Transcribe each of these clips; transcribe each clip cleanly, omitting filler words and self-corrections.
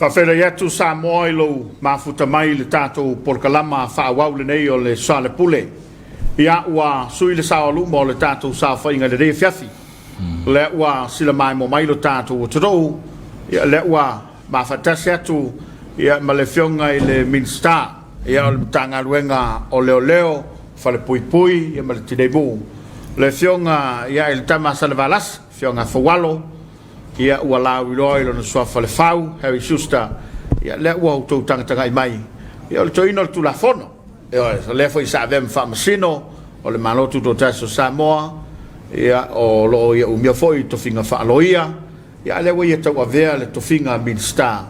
Faafeiloai atu Samoa i lou mafuta mai i le tatou polokalama faaauau lenei o le Soalepule. Ia, ua sui le saoaluma o le tatou saofaiga i lenei afiafi. O lea ua sila maimoa mai lo tatou atunuu, ia, lea ua mafaatasi atu ia, ma le Afioga i le Minisita ia, o le Matagaluega o Leoleo, Falepuipui ia, ma le Tinei Mu, le Afioga ia, i le Tama Salevalasi, Afioga Faualo, ia ua lauiloa i lona suafa Lefau, Harry Schuster, ia lea ua outou tagatagai mai, ia o le toeaina o le Tulafono. Ioe, o lea foi sa avea ma faamasino o le Malo Tutoatasi o Samoa, ia o lo o ia umia foi tofiga faaloia, ia a lea ua ia tauavea le tofiga Minisita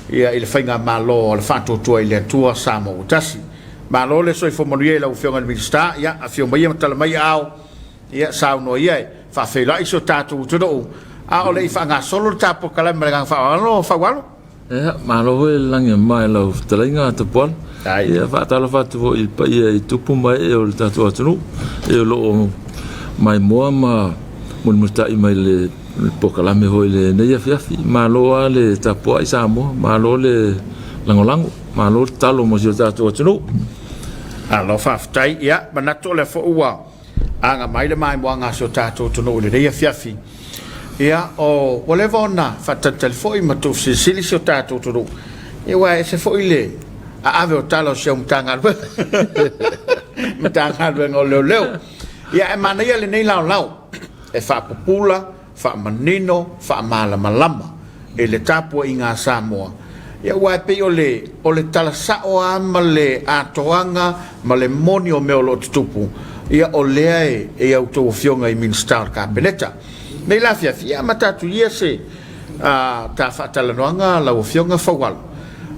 ia i le faigamalo a le Faatuatua i le Atua Samoa ua Tasi. Malo le soifua manuia i lau Afioga i le Minisita, ia afio mai ia ma tala mai aao, ia saunoa ia e faafeiloai si o tatou atunuu a o le i faagasolo le ta polokalame ma le agaga faaaloalo Faualo. Ia, malo foi le lagi e mama i lau fetalaiga Tapuala. Ia, faatalofa atu foi i le paia i tupu ma ee o le tatou atunuu e o lo o maimoa ma mulimulitai mai le polokalame foi i lenei afiafi. Malo lava le tapuai Samoa, malo le lagolago, malo le tatalo mo si o tatou atunuu. Malo faafetai. Ia, manatu o lea foi ua aga mai le maimoaga a si o tatou atunuu i lenei afiafi. Ia, o, ua leva ona faatalitali foi ma tuufesilisili si o tatou atunuu, ia aua e ese foi le aave o tala o si au Matagaluega, Matagaluega o Leoleo. Ia, ae manaia lenei laolao e faapupula, faamanino, faamalamalama i le tapuaiga a Samoa, ia aua e pei o le, o le tala sao lava ma le atoaga ma le moni o mea o lo o tutupu, ia o lea e i a outou afioga i Minisita o le Kapeneta. Nei la afiafi, ia amata atu ia se a, ta faatalanoaga lau Afioga Faualo,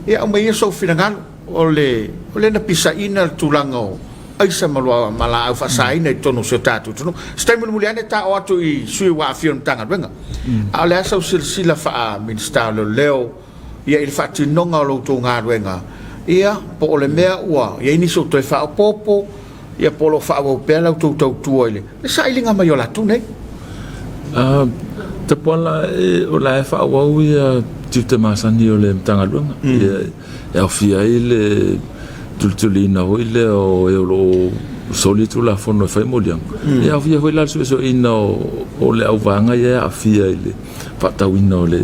ia aumai ia sou finagalo, o le, o le na pisaina le tulaga o aisa ma lua ma laau faasaina i totonu o si o tatou atunuu. Se taimi mulimuli ane ta oo atu i sui ua aafia o le Matagaluega. A o le a sau silasila faa-Minisita o Leoleo ia i le faatinoga o la outou galuega, ia po o le mea ua i ai nisi o toe faaopoopo, ia po o lo o faaauau pea la outou tautua i le sailiga mai o latou nei. Tapuala, o la e faaauau ia tiute masani o le Matagaluega. E aofia ai le tulituliina foi lea o e o lo o soli Tulafono e fai moliaga. E aofia foi la le suesueina o le auvaega ia e aafia i le faatauina o le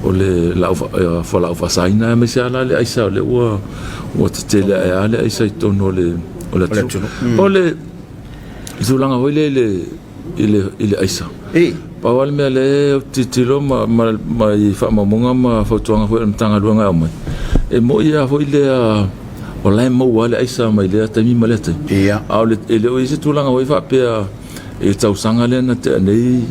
o le fualaau faasaina, aemaise lava la le aisa o lea ua tetele ae lava le aisa i totonu o le atunuu. O le tulaga foi lea i le aisa, pau lava le mea lea ou te tilotilo ma i faamaumauga ma fautuaga foi a le Matagaluega e aumai, e moni lava foi lea o la e maua lava le aisa mai lea taimi ma lea taimi, a e le o i ai se tulaga foi faapea i le tausaga lea na tea nei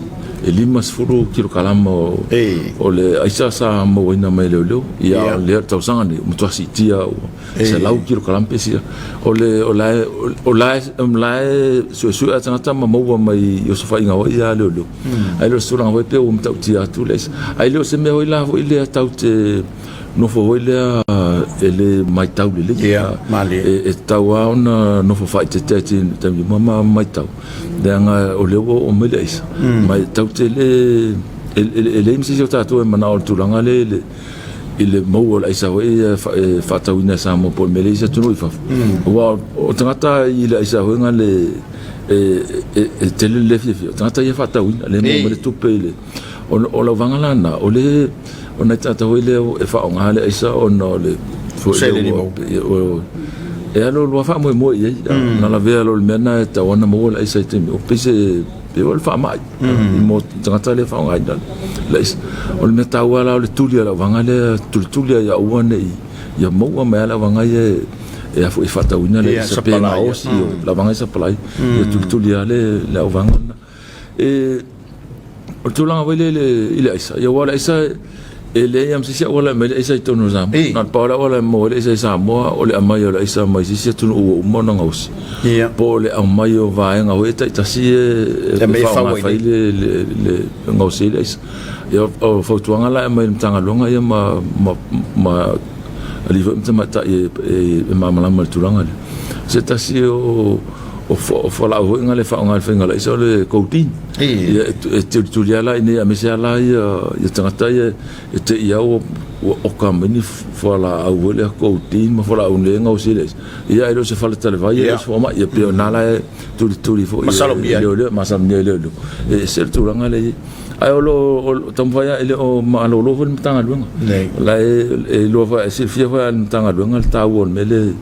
e 50 kilokalama o le aisa sa mauaina mai e leoleo, ia o le tausaga nei ua matua siitia ua 100 kilokalama pe sia. O le o la o la la e suesue a tagata ma maua mai i osofaiga foi ia a leoleo, ae le o se tulaga foi pei ua matautia atu le aisa, ae le o se mea foi la foi lea tatou te nofo foi lea e le matau lelei. E tatau lava ona nofo faaeteete i taimi uma ma matau, leaga o lea ua oo mai le aisa, ma e tatou te le, e leai ma se isi o tatou e manao i le tulaga lea i le maua o le aisa foi e faatauina e Samoa po o le mea lea i isi atunuu i fafo. Aua o tagata i le aisa foi lea e tele le le fiafia, o tagata ia e faatauina, lea e maua mai le tupe i le. O lau vaga la lena, o le o nai tagata foi lea e faaaoga le aisa ona o le seleni maua. E alu alu lava faamoemoe i ai, na lavea loa i le mea lena e tatau ona maua le aisa i taimi, pei se pei o le faamai mo tagata lea e faaaogaina le aisa. O le mea taua la o le tuli a le auvaga lea, tulituli ia aua ne i ia maua mai lava le auvaga ia e faatauina le aisa pe gaosi le auvaga e supply, ia tulituli lava le auvaga lena. O le tulaga foi lea i le aisa, aua o le aisa e leai lava ma se isi auala e aumai ai le aisa i totonu o Samoa. Na o le pau lava le auala e maua ai le aisa i Samoa o le aumai o le aisa mai se isi atunuu ua uma ona gaosi, po o le aumai o vaega foi taitasi e faaaoga e fai le gaosi ai le aisa. O fautuaga la e aumai e le Matagaluega ia ma alii foi ma tamaitai e malamalama i le tulaga lea. Se tasi o O fualaau foi na le faaaoga i le faiga o le aisa o le codeine. Ia e tulituli lava la i inei aemaise lava la ia tagata ia e te i lava ua oka mai ni fualaau foi lea codeine ma fualaau lea e gaosia ai le aisa. Ia ae le o se faletalavai, e le o se fomai. Ia pei o lena la e tulituli foi e leoleo, masalomia e leoleo. E ese le tulaga lea e i ai. Ae o lo o taumafai lava, e le o malolo foi le Matagaluega. O la e iloa foi, e silafia foi e le Matagaluega le taua o le mea lea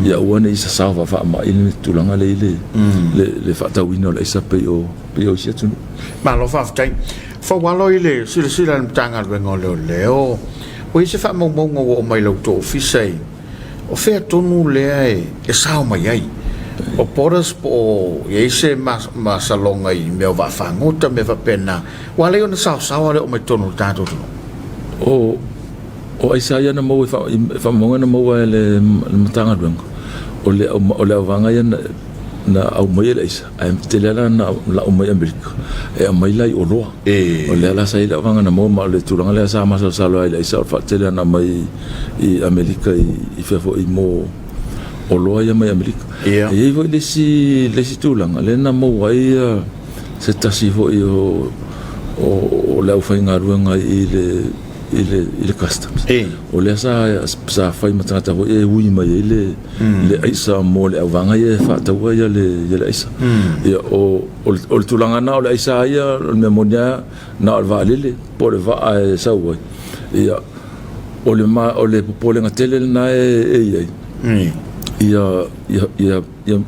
ia aua ne i sasao faafaamai le tulaga lea i le faatauina o le aisa pei o isi atunuu. Malo faafetai. Faualo i le silasila a le Matagaluega o Leoleo, ua i ai se faamaumauga ua oo mai i la outou ofisa i O fea tonu lea e sao mai ai? O borders po o i ai se masaloga i mea o vaafagota, mea faapena, ua ala ai ona saosaoa lea oo mai totonu o le tatou atunuu? O o aisa ia na maua i faamaumauga na maua e le Matagaluega, o le o le auvaega ia na aumai e le aisa, ae tele lava la na lau mai Amerika e aumai la i oloa. O lea la sa i ai le auvaega na maua, ma o le tulaga lea sa masalosalo ai i le aisa o le faatele ona aumai i Amerika i fea foi mo oloa ia mai Amerika. E i ai foi le isi tulaga lea na maua ai se tasi foi o le aufaigaluega i le Customs. O lea sa fai ma tagata foi e ui mai ai le aisa mo le auvaega ia e faataua le aisa. O le tulaga lena o le aisa ia, o le mea moni lava na o le vaalele po o le vaa e sau ai. Ia, o le, ma, o le popolega tele lena e i ai, ia, ia, ia, ia,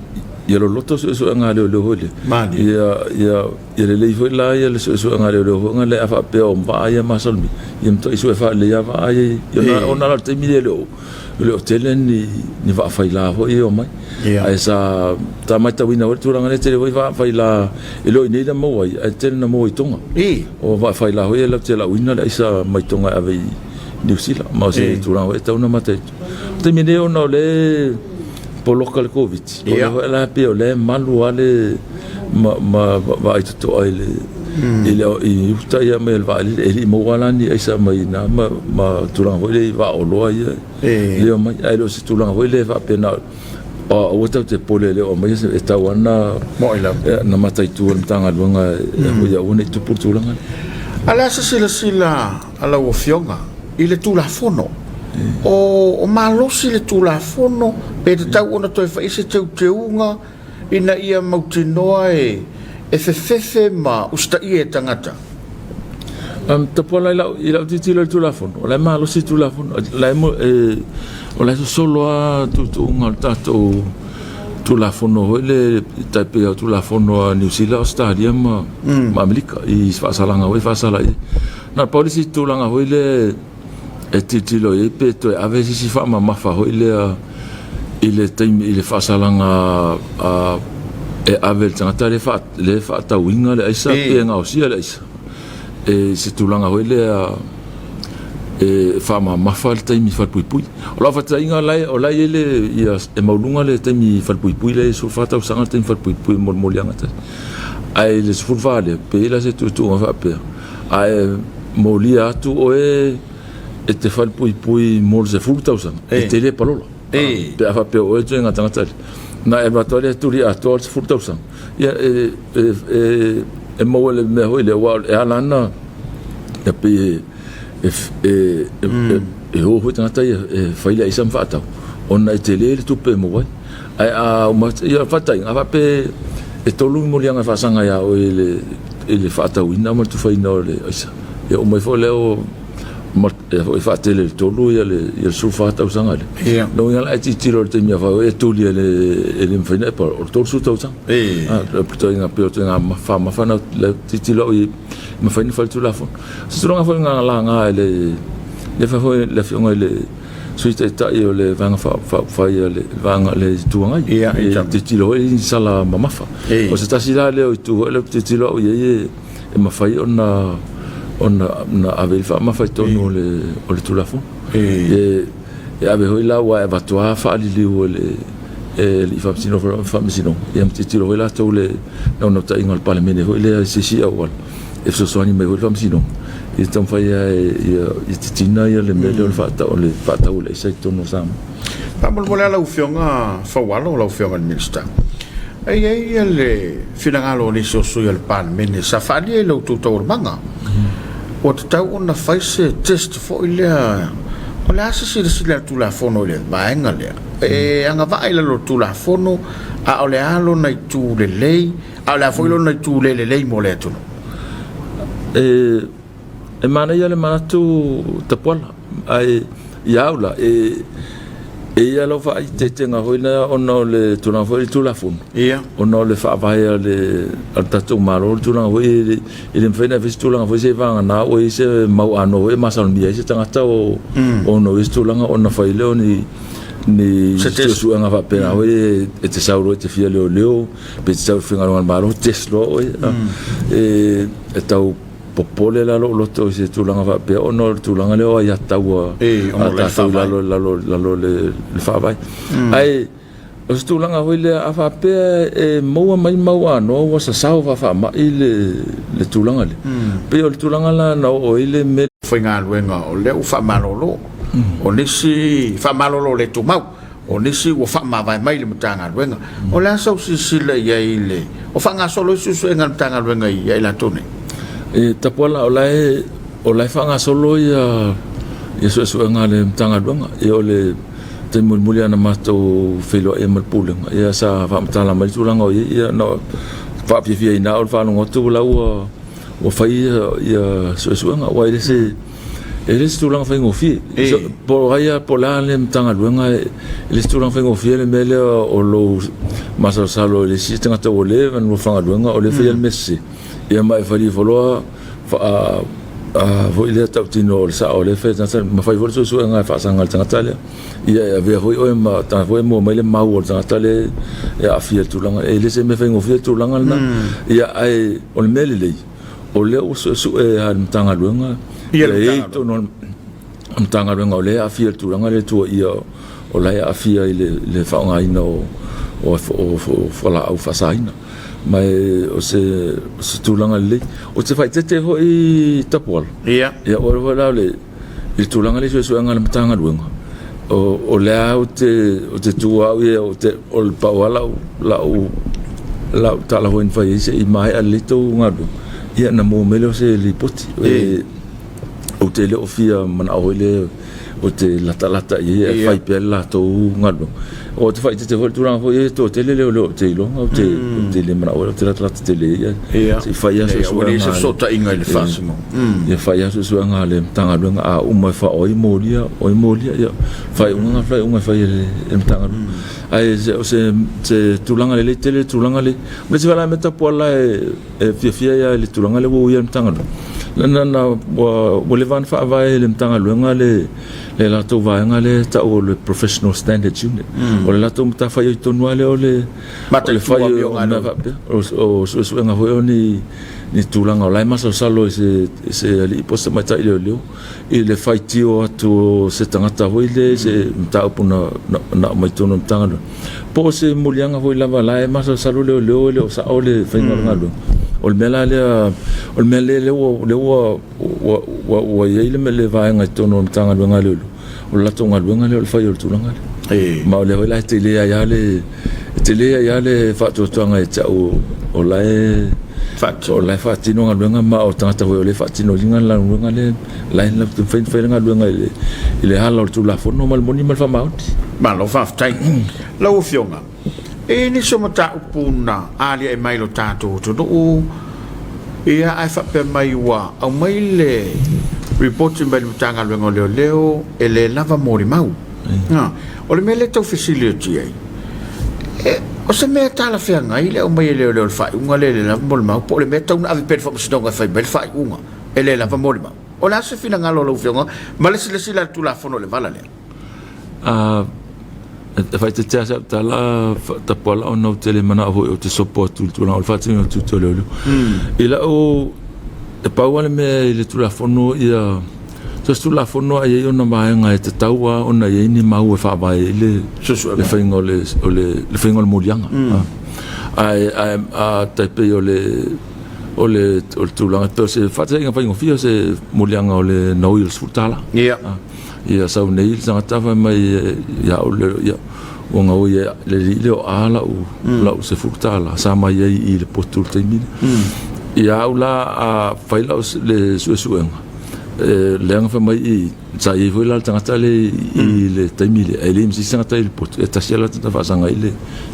ia loloto suesuega a leoleo foi lea. Ia, ia, ia lelei foi la ia le suesuega a leoleo foi lea a faapea o vaa ia masalomia, ia matuai sue faalelei lava vaa ia, ia, ona la o le taimi lea e le o tele ni, ni vaa faila foi e omai. Ae sa, sa matauina foi le tulaga lea, tele foi vaa faila e le o i inei na maua ai, ae tele na maua i Tonga. O vaa faila foi e latou te lauina le aisa mai Tonga e ave i Niu Sila, ma o se tulaga foi e tatau ona mataitu. O le taimi nei ona o lea e poloka le Koviti, o lea foi la pei o lea e malu lava le ma, ma vaai totoa i le i le i uta ia mai le vaalele, e le i maua la ni aisa mai i ina ma, ma tulaga foi lea i vaa oloa ia lea omai, ae le o se tulaga foi lea faapena aua tatou te popole e le o aumaia se, e tatau lava ona Mo'i lava. Na mataitu e le Matagaluega ia aua ne i tupu le tulaga lea. A o le a se silasila a lau Afioga i le Tulafono? O malosi le Tulafono pe tatau ona toe fai se teuteuga ina ia mautinoa e fefefe ma usitaia e tagata. Tapuala i lau, i lau tilotilo i le Tulafono, o la e malosi le Tulafono, o la e, o la e sosolo lava tuutuuga o le tatou Tulafono foi lea e tai pei o Tulafono a Niu Sila, Ausetalia ma, ma Amerika i faasalaga foi e faasala i ai. Na o le pau le isi tulaga foi lea e tilotilo i ai pe toe ave se isi faamamafa foi lea i le taimi i le faasalaga e ave i le tagata lea e faatauina le aisa pe gaosia le aisa e se tulaga foi lea e faamamafa le taimi falepuipui. O lau faataitaiga o la e i ai le ia e maualuga le taimi falepuipui lea e 14 tausaga le taimi falepuipui mo le moliaga tasi. Ae i le 14 lea, pe i ai la se tuutuuga faapea, ae molia atu oe e te falepuipui mo le 10 tausaga, e te le palola. Pe a faapea o oe le ituaiga tagata lea. Na e alu atu lava lea tuli atoa le 10 tausaga, ia e maua i le mea foi lea, aua e ala ona e pei e o foi tagata ia e fai le aisa ma faatau, ona e tele le tupe e maua ai. Ae a uma atu, ia faataitaiga, a faapea e 3 ni moliaga e faasaga ia oe i le faatauina ma le tufaina o le aisa, ia uma ifo lea ua e faatele i le 3 ia le 14 tausaga lea. Ia. Lona uiga la e tilotilo i le taimi a fai e tuli e le mafai ona e palo, o le 30 tausaga. E ituaiga pei o ituaiga faamamafa na tilotilo au i ai, e mafai ona fai le Tulafono. O se tulaga foi na laga e le foi le Afioga i le Sui Taitai o le Vaega Faaupufai a le Vaega le Itu Agai, e tilotilo foi i sala mamafa. O se tasi la lea o itu foi lea ou te tilotilo au i ai e mafai ona ave i ai le faamamafa i totonu o le Tulafono. E ave foi la aua e avatu lava faaliliu e le alii faamasino o le Faamasinoga, ia ma tilotilo foi latou i le naunautaiga o le Palemene foi lea i se isi auala e fesoasoani mai foi le Faamasinoga ia taumafai lava ia titina le mea lea o le faatau o le aisa i totonu o Samoa. Faamolemole lava lau Afioga Faualo, lau Afioga i le Minisita. E i ai le finagalo o nisi o sui o le Palemene sa faaalia i la outou taualumaga, ua tatau ona fai se test foi lea, o le a se silasila a le Tulafono i le vaega lea? E agavaa i lalo o le Tulafono, a o le a lona itu lelei, a o le a foi lona itu le lelei mo le atunuu? E manaia le manatu Tapuala, ae ia au la, e i ai lau faaeteetega foi lea ona o le tulaga foi i le Tulafono, ona o le faavae a le tatou Malo, le tulaga foi e le mafai ona fai se tulaga foi seiavagana ua i ai se mau anoa foi e masalomia ai se tagata o ono i ai se tulaga ona fai lea o ni suesuega faapena foi e te sau loa e te fia leoleo pe te sau i le faigaluega a le Malo, test loa oe. E tau popole la lou loto i se tulaga faapea ona o le tulaga lea o aiatatau a tatou i lalo lalo lalo le faavae. Ae o se tulaga foi lea a faapea e maua mai mau anoa ua sasao faafaamai le tulaga lea. Pei o le tulaga la na oo ai le mea faigaluega o lea ua faamalolo, o nisi faamalolo le tumau, O nisi ua faamavae mai le Matagaluega. O le a sau silasila i ai i le o faagasolo ai suesuega a le Matagaluega ia i latou nei? E Tapuala, o la e, o la e faagasolo ia, ia suesuega a le Matagaluega. Ia o le taimi mulimuli lava na matou feiloai ai ma le Pulega, ia sa faamatala mai le tulaga o i ai, ia na faafiafiaina au i le faalogo atu o la ua, ua fai ia suesuega. Aua e le se E le se tulaga faigofie. Po o ai lava po o le a le Matagaluega, e le se tulaga faigofie le mea lea o lou masalosalo i le isi tagata ua leva ona lua faigaluega o lea e faia le mea sese, ia ma e fai ifo loa foi lea tautino o le sao o lea e fai e le tagata ma fai foi le suesuega e faasaga i le tagata lea. Ia e avea foi oe ma tagata foi e maua mai le mau o le tagata lea e aafia i le tulaga. E le se mea faigofie le tulaga lena. Ia ae o le mea lelei, O lea ua suesue a le Matagaluega ia e i ai totonu o le Matagaluega o lea e aafia i le tulaga lea tuuaia o la e aafia i le faaaogaina o fualaau faasaina. Ma o se tulaga lelei. Ou te faaeteete foi Tapuala, ia o le foi la o le i le tulaga lea i suesuega a le Matagaluega, o lea ou te tu au ia, o le pau lava lau tala foi na fai ai se i maea lelei tou galuega, ia ona maua mai lea o se lipoti. Ou te le o fia manao foi lea ou te latalata i ai ae fai pea le latou galuega. Ou te faaeteete foi i le tulaga foi lea e toatele leoleo ou te iloa, ou te le manao ou te latalata tele i ai, se i fai lava suesuega i le faasinoga. Ia fai lava suesuega a le Matagaluega, a uma e faaoo ai molia, o ai molia, ia faaiuga na faaiuga e fai e le Matagaluega. Ae o se tulaga lelei tele le tulaga lea. Ma le isi foi la mea Tapuala e fiafia ai lava i le tulaga lea ua uia e le Matagaluega, leaga ua leva ona faavae e le Matagaluega le latou vaega lea e tau o le Professional Standards Unit. O le latou matafaioi tonu lava lea o le fai o mea faapea, o suesuega foi o ni ni tulaga o la e masalosalo i se alii po o se tamaitai leoleo i le faitio atu o se tagata foi lea i se mataupu na aumai totonu o le Matagaluega, po o se moliaga foi lava la e masalosalo leoleo e le o sao le faiga o le galuega. O le mea la lea, o le mea lea ua i ai le vaega i totonu o le Matagaluega a Leoleo, o le latou galuega lea o le fai o le tulaga lea. Ma o lea foi la e tele ai lava le, e tele ai lava le faatuatuaga ia te au o la e o la e faatino galuega ma o tagata foi o lea e faatinoina le galuega lea, la e mafai ona fai le galuega i le ala o le Tulafono ma le moni ma le faamaoni. Malo faafetai. Lau Afioga, E i ai nisi o mataupu na aliae mai i lo tatou atunuu, ia ae faapea mai ua aumai le lipoti mai le Matagaluega o Leoleo e le lava molimau. O le mea lea e tau fesili atu i ai, o se mea talafeagai le aumai e leoleo o le faaiuga lea e le lava molimau, po o le mea e tatau ona ave pea i le faamasinoga e fai mai le faaiuga e le lava molimau? O le a se finagalo o lau Afioga ma le silasila a le Tulafono i le vala lea? E faaeteete lava sau tala Tapuala ona ou te le manao foi ou te sopo atu i le tulaga o le faatinoina o tiute o leoleo. I lau, e pau lava le mea i le Tulafono ia, so o se Tulafono lava e i ai ona vaega e tatau lava ona i ai ni mau e faavae ai le faiga o le, le faiga o le moliaga. Ae a tai pei o le o le tulaga, pei o se faataitaiga faigofie o se moliaga o le gaoi o le $10. Ia. Ia sau nei le tagata fai mai ia au le ia Ua gaoi ai le alii lea o A lau, lau $10 sa mai ai i le potu i le taimi lea. Ia au la a fai lau le suesuega, e leaga fai mai i, sa i ai foi la le tagata lea i le taimi lea, ae leai ma se isi tagata i le potu, e tasi lava la tagata faasaga ai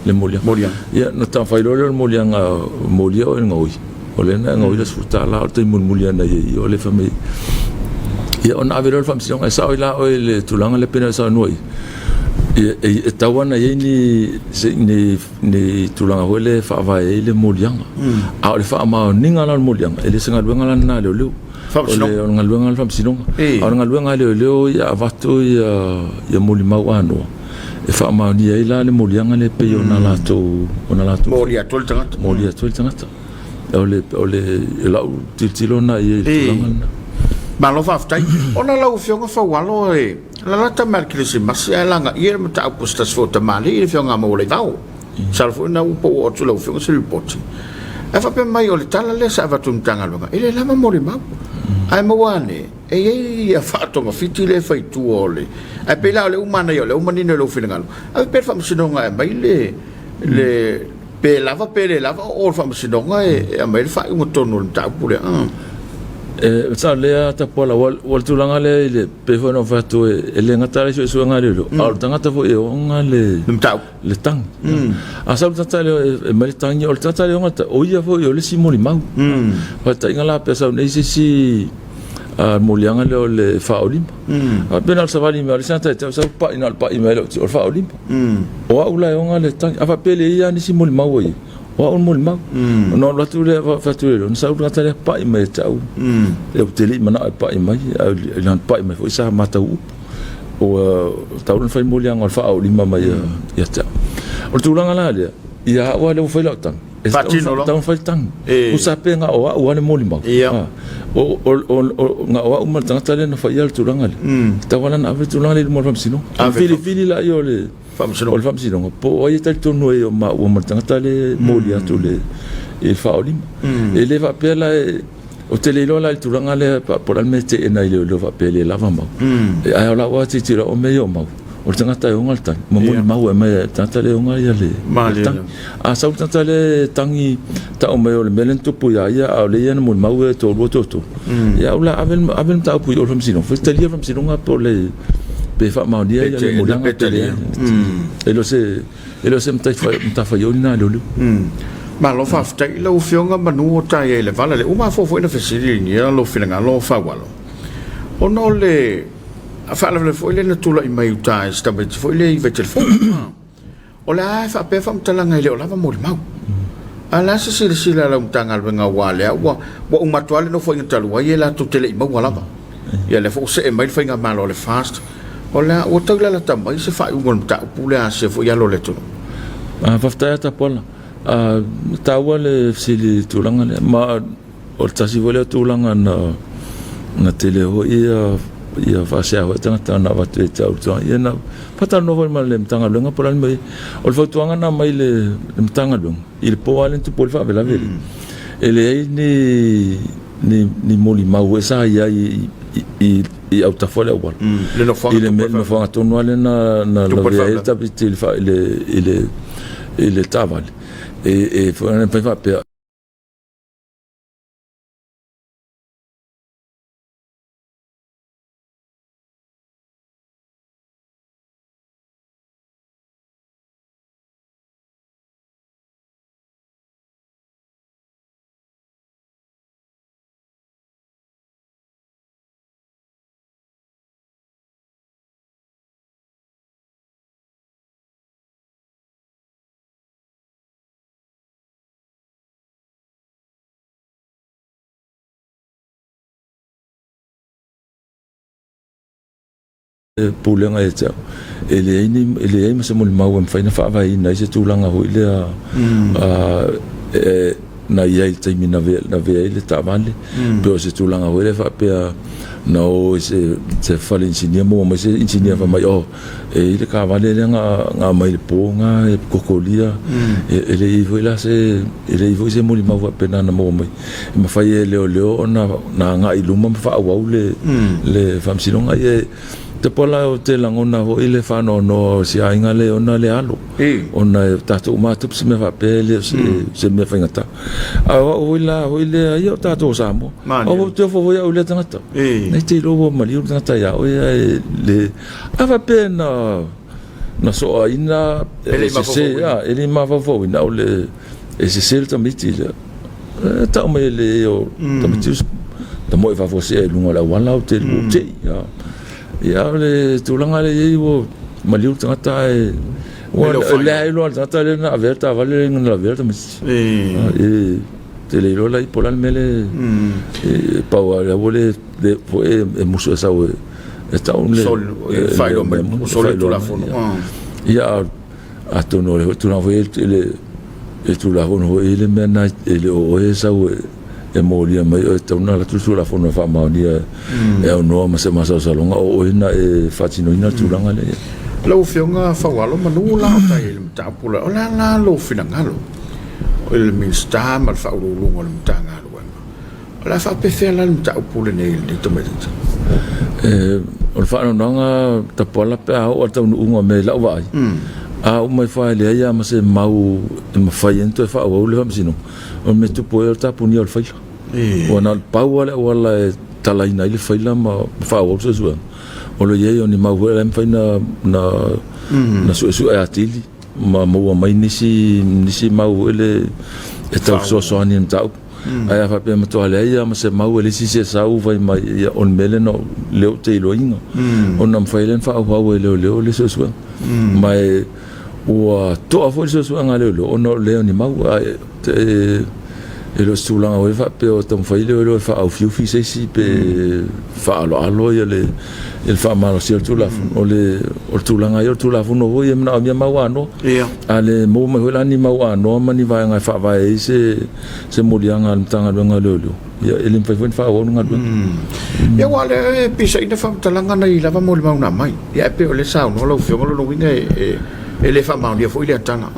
le moliaga. Moliaga. Ia, na fai loa lea o le moliaga, molia oe i le gaoi. O lea na e gaoi le $10, o le taimi mulimuli lava na i ai i o, lea fai mai. Ia, ona ave loa le faamasinoga, e sao ai la oe i le tulaga lea pei ona e saunoa i ai. E tatau lava ona i ai ni tulaga foi lea e faavae ai le moliaga. A o le faamaoniga la o le moliaga, e le o se galuega la lena a leoleo. O le galuega a le faamasinoga. A o le galuega a leoleo ia avatu ia molimau anoa e faamaonia ai la le moliaga lea e pei ona latou molia atu ai le tagata. Molia atu ai le tagata. O le, o le, lau tilotilo lena i ai i le tulaga lena. Malo faafetai. Ona lau Afioga Faualo e lalata mai le Kerisimasi ae lagaia le mataupu a se tasi foi o tamalii le Afioga ia Maualaivao. Masalo foi na ua pau atu i lau Afioga se lipoti. Ae faapea mai o le tala lea sa avatu i le Matagaluega e le lava molimau. Ae maua ane e i ai ia faatogafiti lea e fai i tua o le ae pei la o lea ua manaia o lea ua manino i lou finagalo. Ave pea le Faamasinoga e aumai le le pe lava pe le lava o o le Faamasinoga e aumai le faaiuga tonu o le mataupu lea. E sao lea Tapuala, ua le tulaga lea i le pei foi ona ou fai atu e le gata le suesuega a leoleo, a o le tagata foi e ona le mataupu, le tagi. A sau le tagata lea e aumai le tagi, o le tagata lea e ona le tagi, o ia foi o le isi molimau. Faataitaiga la pe sau nei se isi moliaga lea o le faaolima. A pei na o le savali mai o le isi tagata e tau sau pai na o le pai mai o le faaolima. O au la e ona le tagi. A faapea e leai lava nisi molimau o i ai, o au le molimau. Ona alu atu lea fai atu lea, ona sau le tagata lea pai mai ia te au. Ou te le i manao e pai mai, ae lana pai mai foi sa matau upu. Ua tatau ona fai moliaga o le faaolima mai ia te au. O le tulaga la lea, ia au lava lea ua fai lau tagi, e tatau ona fai le tagi. Tusa pe na o au lava le molimau. Na o au ma le tagata lea na faia le tulaga lea. E tatau lava ona ave le tulaga lea i luma o le faamasinoga. Ona filifili lea o le faamasinoga po o ai e talitonu ai o maua ma le tagata lea e moli atu i le faaolima. E le faapea la ou te le iloa la i le tulaga lea po o le a le mea e teena ai e leoleo faapea e le lava mau. Ae o lau lava tilotilo o mea ia o mau, o le tagata e ona le tagi, ma molimau e aumai e le tagata lea e ona le tagi. A sau le tagata lea e tagi tau mai o le mea lea na tupu ia ia, a o lea ia na molimau e toalua toatolu, ia au la ave le mataupu i o i le faamasinoga, fai talia le faamasinoga po o le pe faamaonia le moliaga pe leai. E le o se E le o se matafaioi lena a leoleo. Malo faafetai i lau Afioga manu o ta i ai i le vala lea. Ua mafua foi ona fesiligia lou finagalo Faualo ona o le faalavelave foi lea na tulai mai uta i si tamaiti foi lea i Vaitele-fou. O le a e faapea faamatalaga e le o lava molimau. A o le a se silasila a lau Matagaluega aua lea ua uma atu lava le Nofoaiga talu ai e latou te le i maua lava. Ia lea foi ua see mai le faigamalo a le FAST. O le a ua tau lalata mai se faaiuga o le mataupu lea a se foi alo o le atunuu. Faafetai lava Tapuala. E taua le fesili i le tulaga lea, ma o le tasi foi lea tulaga na tele foi ia faasea foi tagata na avatu ia te au i le tulaga. Ia na faatalanoa foi ma le Matagaluega po o le a le mea o i ai. O le fautuaga na aumai i le Matagaluega i le po lava lea na tupu ai le faalavelave lea, e leai ni molimau sa i ai i autafa o le auala. I le nofoaga tonu lava lea na lavea ai le tamaitiiti i le taavale, e mafai faapea. Pulega ia te au, e leai ni, e leai ma se molimau e mafai ona faavaeina ai se tulaga foi lea na i ai i le taimi na avea ai le taavale. Pei o se tulaga foi lea faapea na o i se fale inisinia maua mai se inisinia fai mai, oh, e i ai le taavale lea na aumai i le po na e kokolia. E leai foi la se, e leai foi se molimau faapena na maua mai. E mafai e leoleo ona agai i luma ma faaauau le faamasinoga. Ia, Tapuala ou te lagona foi le faanoanoa o si aiga lea ona le alo ona e tatou uma tupu se mea faapea e le o se mea faigata. A o au foi la foi lea ia o tatou o Samoa. Aua ou te ofo foi au i lea tagata. Nei te iloa ua maliu le tagata ia oe ae le a faapea na na soaina e sese e le i mafaufauina o le e sese le tamaiti lea. E tau mai e le o tamaiti tamoe faafuasea i luga o le auala ou te ou te i. Ia o le tulaga lea i ai ua maliu le tagata ae ua leai loa le tagata lea na avea le taavale lea na lavea le tamaiti. E te le iloa la i po o le a le mea lea e pau lava lea ua le foi e musu e sau e tau le faailoa mai soli le Tulafono. Ia atonu o le tulaga foi i le Tulafono foi le mea lena e le o oe e sau e molia mai oe e tatau ona alu atu le Tulafono e faamaonia e aunoa ma se masalosaloga o oe na e faatinoina le tulaga lea. Lau Afioga Faualo, manu la o tai i le mataupu lea, o le a la lou finagalo i le Minisita ma le Faauluuluga o le Matagaluega? O le a faapefea la le mataupu lenei i lenei tamaitiiti? O le faanoanoaga Tapuala pe a oo i le taunuuga o mea i lau vaai, a uma ifo lava e leai lava ma se mau e mafai ai ona toe faaauau le faamasinoga, o le mea e tupu ai o le tapunia o le faila. Ua na o le pau lava le auala e talaina ai le faila ma faaauau le suesuega, o lo o i ai o ni mau foi la e mafai ona suesue atili ma maua mai nisi mau foi le e tau fesoasoani i le mataupu. Ae a faapea e matua leai lava ma se mau e leai se isi e sau fai mai, ia o le mea lea lea ou te iloaina, ona mafai lea ona faaauau e leoleo le suesuega. Ma e ua toa foi le suesuega a leoleo ona o le leai o ni mau. Ae e le o se tulaga foi faapea o taumafai leoleo e faaufiufi se isi pe faaaloalo ia le faamalosia o le Tulafono. O le tulaga ia o le Tulafono foi e manaomia mau anoa. A le maua mai foi la ni mau anoa ma ni vaega e faavae ai se moliaga a le Matagaluega o Leoleo, ia e le mafai foi ona faaauau le galuega. Ia aua o lea e pisaina faamatalaga nei lava molimau na aumai. Ia ae pei o lea e saunoa lau Afioga, o lona uiga e le faamaonia foi lea tala.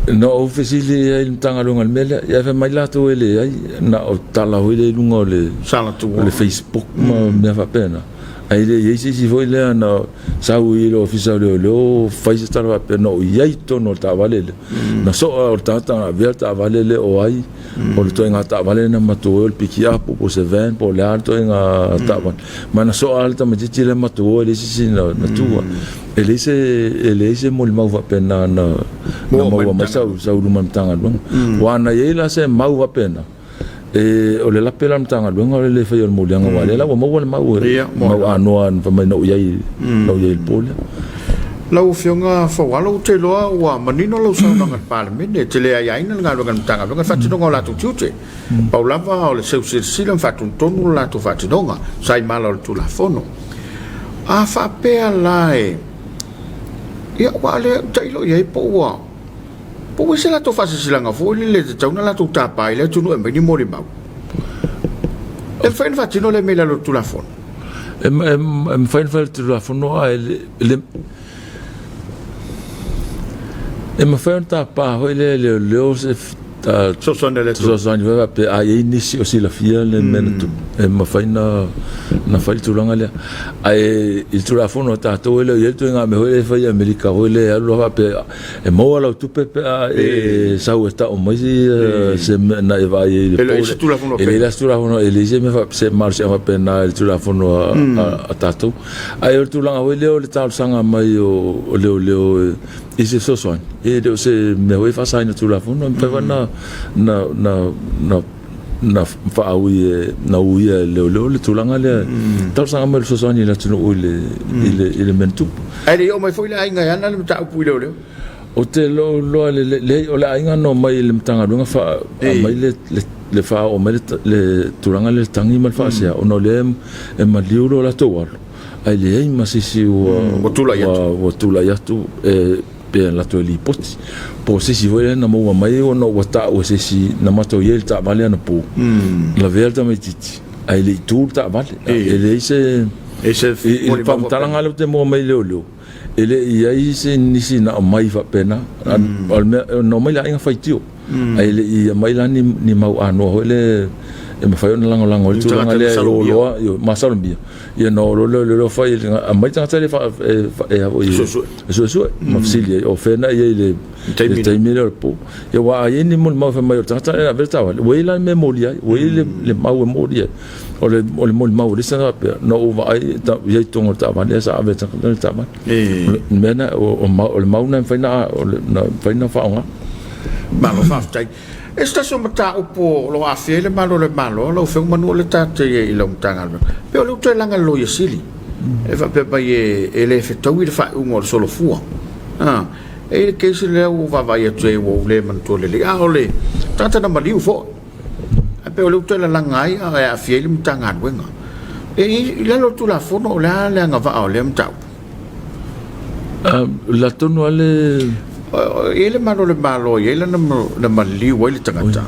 Na ou fesili ai i le Matagaluega i le mea lea, ia fai mai latou e leai, na o tala foi lea i luga o le Facebook ma mea faapena. Ae le i ai se isi foi lea na sau i le Ofisa o Leoleo fai se tala faapea na ou i ai i totonu o le taavale lea. Na soa o le tagata na avea le taavale lea o ai, o le ituaiga taavale na matou o ai o le pikiapu po o se van po o le a le ituaiga taavale. Ma na soa lava le tamaitiiti lea matou o ai e leai se isi na tua. E leai se, e leai se molimau faapena na maua mai sau i luma o le Matagaluega. Aua na i ai la se mau faapena, E, o le lape la o le Matagaluega o le le faia o le moliaga aua lea la ua maua le mau e mau anoa fai mai na ou i ai na ou i ai i le po lea. Lau Afioga Faualo, ou te iloa ua manino lau saunoaga i le Palemene, e te le aiaina le galuega a le Matagaluega i le faatinoga o latou tiute. Pau lava o le seu silasila ma faatonutonu le latou faatinoga, sa i mala o le Tulafono. A faapea la e, ia aua o lea ou te tailo i ai po ua Po ua i ai se latou faasilasilaga foi lele e tatau ona latou tapa ai le atunuu e aumai ni molimau. E mafai ona faatino lea mea i lalo o le Tulafono? E mafai ona fai i le Tulafono ae le e mafai ona tapa foi lea e leoleo se fesoasoani a le atunuu. Fesoasoani foi faapea a i ai nisi o silafia le mea na tupu, e mafai ona fai le tulaga lea. Ae i le Tulafono a tatou e le o i ai le ituaiga mea foi lea e fai i Amerika foi lea e alu loa faapea e maua lau tupe pe a e sau e tau mai se mea na e vaai ai i le po. E leai se Tulafono E leai se Tulafono, e leai se mea se malosiaga faapena i le Tulafono a tatou. Ae o le tulaga foi lea o le talosaga mai o leoleo i se fesoasoani, e le o se mea foi e faasaina Tulafono, e mafai foi ona na faaui e na uia e leoleo le tulaga lea talosaga mai le fesoasoani i le atunuu i le i le i le mea na tupu. Ae le i oo mai foi le aiga e ana le mataupu i leoleo? Ou te iloa le leai o le aiga na omai i le Matagaluega faa aumai le le faaoo mai le tulaga lea le tagi ma le faasea ona o lea e maliu lo latou alo ae leai ma se isi ua ua tulai atu e pe alu atu e lipoti po o se isi foi lea na maua mai ona ua tau e se isi na matou i ai i le taavale anapo lavea le tamaitiiti ae le i tu le taavale e leai se i le faamatalaga lea ou te maua mai i leoleo e le i i ai se nisi na aumai faapena o le mea na omai le aiga faitio ae le i aumai la ni mau anoa foi lea e mafai ona lagolago ai le tulaga lea e o loa, ioe, masalomia, ia ona o loa lea o leoleo fai, aumai tagata lea e suesue ma fesili ai, o fea na i ai i le taimi lea o le po. Ia aua a i ai ni molimau e fai mai o le tagata lea na avea le taavale, ua i ai la le mea e molia ai, ua i ai le mau e molia ai. O le, o le molimau a le isi tagata faapea, na ou vaai i ai i totonu o le taavale, ae sa ave e le tagata lea le taavale. O le mea lena, o le mau lena e mafai ona, mafai ona faaaoga. Malo faafetai. E se tasi o mataupu o lo o aafia ai le malu o le Malo, lau Afioga manu o le ta te i ai i lau Matagaluega, pei o lea ua toe laga e le Loia Sili, e faapea mai e le fetaui le faaiuga o le solofua. E i ai le case lea ua ou vaavaai atu i ai ua ou le manatua lelei, a o le tagata na maliu foi, ae pei o lea ua toe lalaga ai a e aafia ai le Matagaluega. E i lalo o le Tulafono o le a le agavaa o lea mataupu? O le a tonu lava le... E i ai le malu o le Malo e i ai lana na maliu ai le tagata.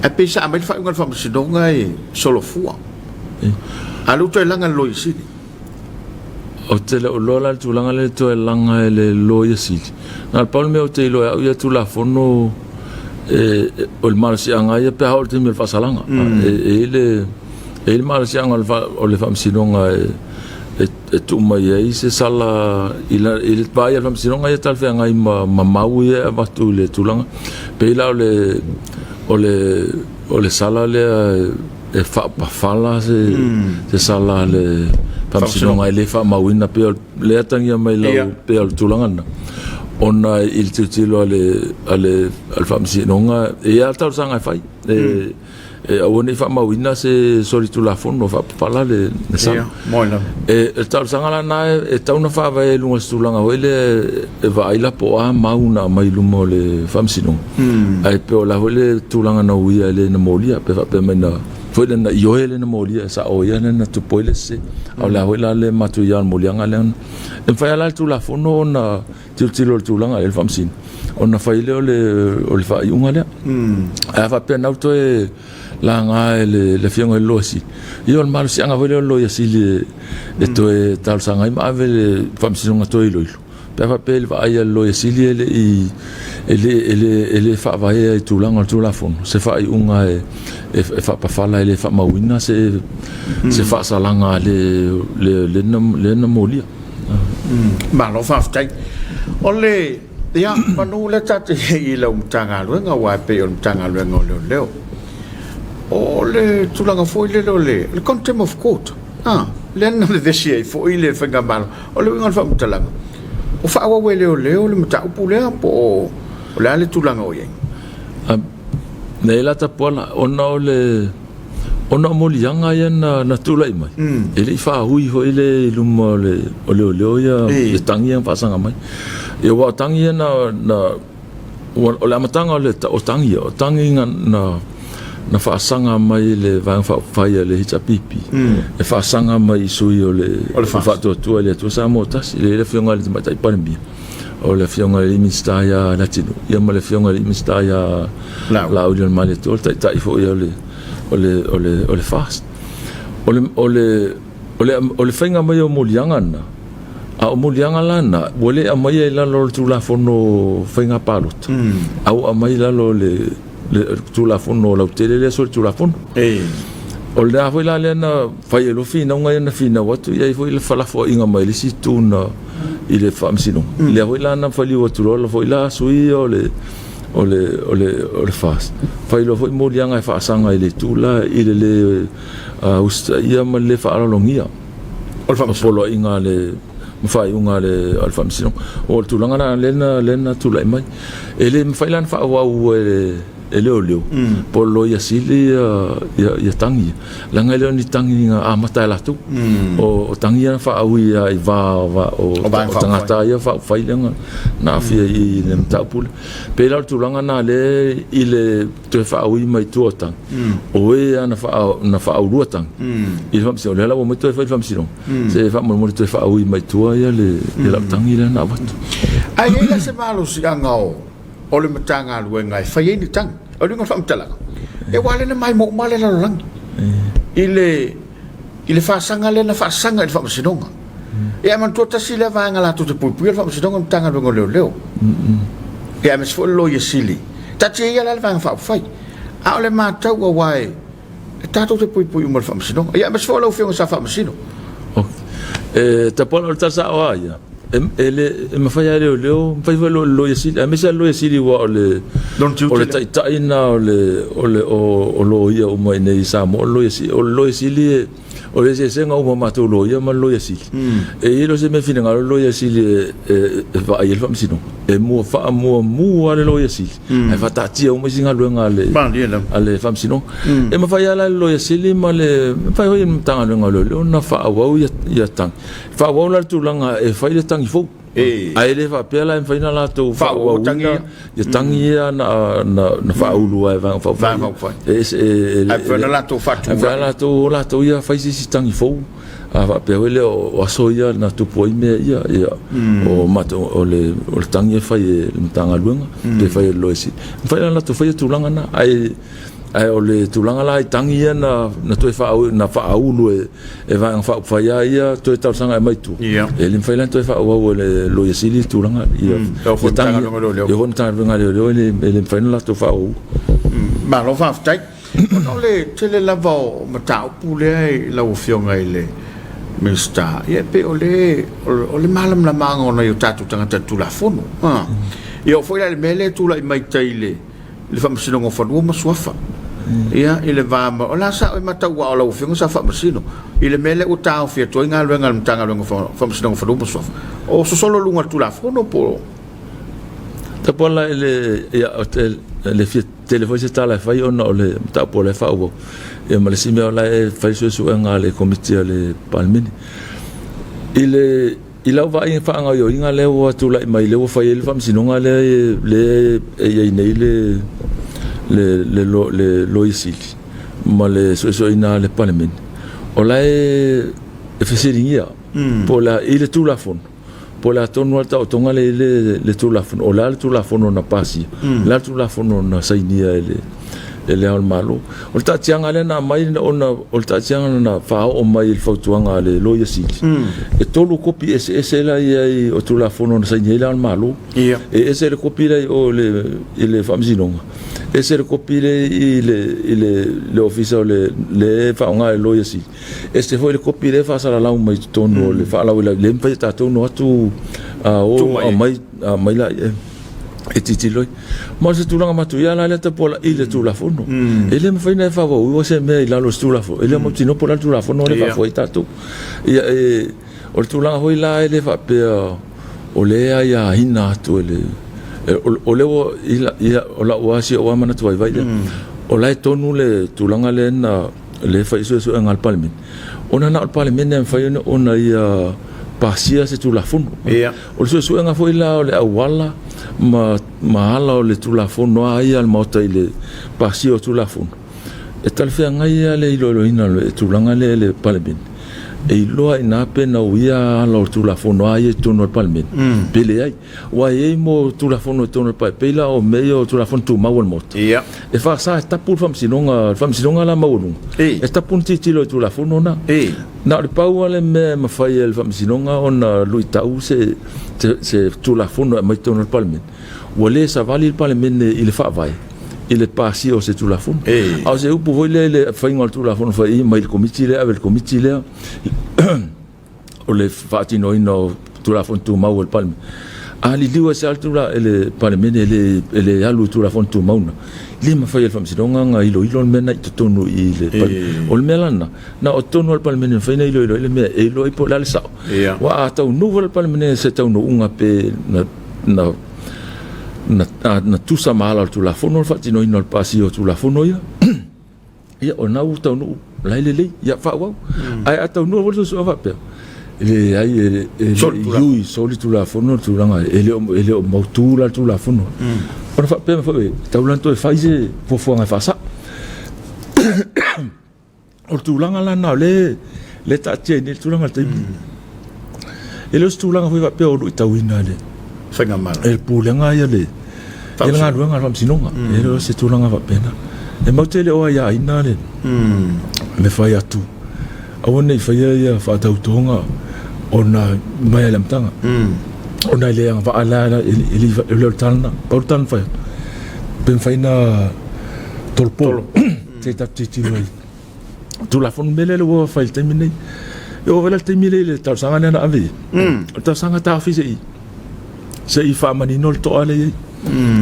Ae pei sa aumai le faaiuga a le Faamasinoga e solofua. A o lea ua toe laga e le Loia Sili. Ou te le o iloa la le tulaga lea e toe laga e le Loia Sili. Na o le pau le mea ou te iloa e au ia Tulafono o le malosiaga lava ia pe a oo i le taimi o le faasalaga. E i ai le E i ai le malosiaga o le Faamasinoga e tuu mai ai se sala i le vaai a le Faamasinoga ia talafeagai ma mau ia e avatu i le tulaga. E pei la o le sala lea e faapafala se sala a le Faamasinoga e le faamauina, pei o lea e atagia mai lau, pei o le tulaga lena, ona i le tilotilo a le Faamasinoga, e i ai lava le talosaga e fai. E aua ne i faamauina se solitulafono faapapala le sala. E le talosaga la lena e tatau ona faavae i luga o se tulaga foi lea e vaai la po o a mau na aumai i luma o le faamasinoga. Ae pe o le a foi le tulaga na uia e le na molia pe faapea mai na foi lea na ioe le na molia e sao ia lea na tupu ai le sese. A o le a foi la le matuia o le moliaga lea. E mafai lava la le Tulafono ona tilotilo i le tulaga lea le Faamasino ona fai lea o le faaiuga lea. Ae a faapea na ua toe laga e le Afioga i le Loia Sili, ia o le malosiaga foi lea o le Loia Sili e toe talosaga ai ma ave le Faamasinoga toe iloilo. Pe a faapea i le vaai a le Loia Sili e le i e le faavaea i tulaga o le Tulafono se faaiuga e faapafala e le faamauina se faasalaga a le na molia. Malo faafetai. O le, ia, manu lea ta te i ai i lau Matagaluega, aua e pei o le Matagaluega o Leoleo. O le tulaga foi lele o le contempt of court, a, lea na vevesi ai foi le Faigamalo. O le uiga o le faamatalaga, o faaauau e leoleo le mataupu lea po o le a le tulaga o i ai? Leai la Tapuala, ona o le Ona o moliaga ia na tulai mai, e le i faaui foi le i luma o leoleo ia le tagi ia na faasaga mai. Ia aua o tagi ia na, o le amataga o tagi ia, o tagi na faasaga mai e le Vaega Faaupufai a le HRPP, e faasaga mai i sui o le Faatuatua i le Atua Samoa Tasi, lea e i ai le Afioga i le Tamaitai Palemia. o le Afioga i le Minisita ia Leatinuu, ia ma le Afioga i le Minisita ia Laaulialemalietoa, le Taitai foi o le FAST. O le faiga mai o moliaga na, a o moliaga la na, ua le aumaia i lalo o le Tulafono Faiga Palota, a ua aumai i lalo o le Tulafono lautele lea solitulafono. O lena foi la lea na fai ai loa finauga ia na finau atu i ai foi le felafoaiga mai le isi itu na i le faamasinoga. Lea foi la na faliu atu loa foi la sui ia o le o le o le o le FAST fai loa foi moliaga e faasaga i le itu la i le le usitaia ma le le faaaloalogia o le poloaiga a le ma faaiuga a le a le faamasinoga. O le tulaga la lea na lea na tulai mai. E le mafai la ona faaauau e le e leoleo po o le Loia Sili ia tagi ia, leaga e le o ni tagi na amata e latou. O tagi ia na faaui lava i va o tagata ia faaupufai lea na aafia i le mataupu lea. E pei la o le tulaga lena lea i le toe faaui mai tua o tagi, o e lava na faaulua tagi i le Faamasinoga, lea la ua omai toe fai le Faamasinoga, se faamolemole toe faaui mai tua lau tagi lea na avatu. Ae i ai la se malosiaga o o le Matagaluega e fai ai ni tagi. O le uiga o le faamatalaga, e aua lea na maimoa uma le lalolagi i le i le faasaga lea na faasaga i le Faamasinoga. Ia ae manatua tasi lea vaega latou te puipuia le Faamasinoga o le Matagaluega o Leoleo. Ia aemaise foi le Loia Sili. Taatia ia la le Vaega Faaupufai. A o le matau aua e tatou te puipui uma i le Faamasinoga. Ia aemaise foi o lau Afioga sa faamasino. Ok. E tapuala o le tala sao lava ia, e le e mafai lava e leoleo, mafai foi e le Loia Sili, aemaise lava le Loia Sili aua o le o le taitai lena o le o le o loia uma i inei i Samoa, o le Loia Sili. O le Loia Sili e O le eseesega uma o matou loia ma le Loia Sili, e i ai loa se mea e finagalo le Loia Sili e vaai ai le Faamasinoga, e mua faamuamu lava le Loia Sili ae faataatia uma isi galuega a le Faamasinoga. E mafai lava la e le Loia Sili ma le mafai foi e le Matagaluega o Leoleo ona faaauau ia tagi. Faaauau la le tulaga e fai le tagi fou. Ae le faapea la e mafai ona latou faaauauina ia tagi ia na faaulu lava e Vaega Faaupufai. Ae mafai ona latou faatulai. Ae mafai o latou ia fai se isi tagi fou. A faapea foi lea o aso ia na tupu ai mea ia, ia o matou o le tagi e fai e le Matagaluega pe fai e le Loia Sili. E mafai ona latou faia tulaga na ae Ae o le tulaga la i tagi ia na toe na faaulu e Vaega Faaupufai lava ia toe talosaga e aumai i tua, e le mafai la ona toe faaauau e le Loia Sili le tulaga ia tagi ia. E oo foi i le Matagaluega a Leoleo e le mafai ona latou faaauauina. Malo faafetai. Ona o le tele lava o mataupu lea i lau Afioga i le Minisita, ia e pei o le o le malamalamaga o nai o tatou tagata i le Tulafono. Ia oo foi la i le mea lea e tulai mai tai i le i le Faamasinoga o Fanua ma Suafa. Ia, i le va ma, o le a sa oe matau aua o lau Afioga sa faamasino i le mea lea ua taofi atu ai galuega a le Matagaluega o Faamasinoga o Fanua ma Suafa. O sosolo luga o le Tulafono po o. Tapuala i le, ia, ou te le fia tele foi se tala e fai ona o le mataupu o la e faaauau. Ia ma le isi mea o la e fai suesuega a le Komiti a le Palemene. I le I lau vaai i faagaoioiga lea ua tulai mai lea ua fai ai le faamasinoga lea lea e i ai nei le le le le Loia Sili ma le suesueina a le Palemene, o la e fesiligia po o le a i le Tulafono, po o le a tonu lava le taotoga lea i le le Tulafono, o le a le Tulafono na pasia, o le a le Tulafono na sainia e le e Le Ao o le Malo. O le taatiaga lea na aumai ona o le taatiaga na faaoo mai i le fautuaga a le Loia Sili, e tolu kopi eseese la i ai o Tulafono na saini ai Le Ao o le Malo. E ese le kopi la i o i le Faamasinoga, ese le kopi lea i le Ofisa o le e faaaoga e le Loia Sili, ese foi le kopi lea e faasalalau mai i totonu o le faalauilau lea e mafai e tatou ona o atu o aumai laia. E tilotilo ai. Ma o se tulaga matuia la lea tapuala i le Tulafono. E le mafai ona e faaauauina se mea i lalo o se Tulafono, e le mautinoa po o le a le Tulafono lea e faafoe ai tatou. Ia, e, o le tulaga foi la e le faapea o lea e aiaina atu e le, o lea ua, ia, o lau lava, si ou lava manatu vaivai lea, o la e tonu le tulaga lea na lea e fai ai suesuega a le Palemene, ona na o le Palemene e mafai ona ia pasia se Tulafono. O le suesuega foi la o le auala ma, ma ala o le Tulafono a ia a le Maota i le pasia o Tulafono, e talafeagai lava le iloiloina o le tulaga lea e le Palemene, e iloa i ina pe na uia ala o le Tulafono a ia i totonu o le Palemene, pe leai. Aua e i ai mo Tulafono i totonu o le Palemene, pei la o mea ia o Tulafono Tumau a le Maota, e faasa e tapu le Faamasinoga, le Faamasinoga la maualuga, e tapu ona tilotilo i Tulafono na. Na o le pau lava le mea e mafai e le Faamasinoga ona luitau se Tulafono e aumai i totonu o le Palemene, ua le savali le Palemene i le Faavae i le pasia o se Tulafono. A o se upu foi lea i le faiga o le Tulafono fai mai le Komiti lea ave i le Komiti lea o le faatinoina o Tulafono Tumau a le Palemene. A liliu ai se le le Palemene e le alu i Tulafono Tumau na, e le mafai e le Faamasinoga ona iloilo le mea na i totonu i le Palemene. O le mea la lena, Na o totonu lava o le Palemene e mafai ona iloilo ai le mea e iloa ai po o le a le sao. Aua a taunuu foi le Palemene i se taunuuga pe na tusa ma ala o le Tulafono le faatinoina o le pasia o Tulafono ia, ia o lena ua taunuu, o la e lelei, ia faaauau. Ae a taunuu foi le suesuega faapea, e leai, e le i ui, soli Tulafono le tulaga, e le o mautu la le Tulafono. Ona faapea mai foi, e tatau la ona toe fai se fuafuaga e faasao. O le tulaga la lena o lea e taatia ai nei le tulaga i le taimi lenei. E le o se tulaga foi faapea o luitauina e le Faigamalo. E le Pulega ia le galuega a le Faamasinoga. E le o se tulaga faapena. E matou te le o aiaina le le fai atu aua ne i faia ia faatautoga ona mai lava i le amataga. Ona e le agavaa la, e le o le tala lena. Pau le tala na fai atu, pe mafai ona Tolopo. Se i tatou tilotilo ai Tulafono mea lea ua fai i le taimi lenei. E oo foi la i le taimi lea i le talosaga lea na ave i ai. O le talosaga taofi se i se i faamanino le toa lea e i ai.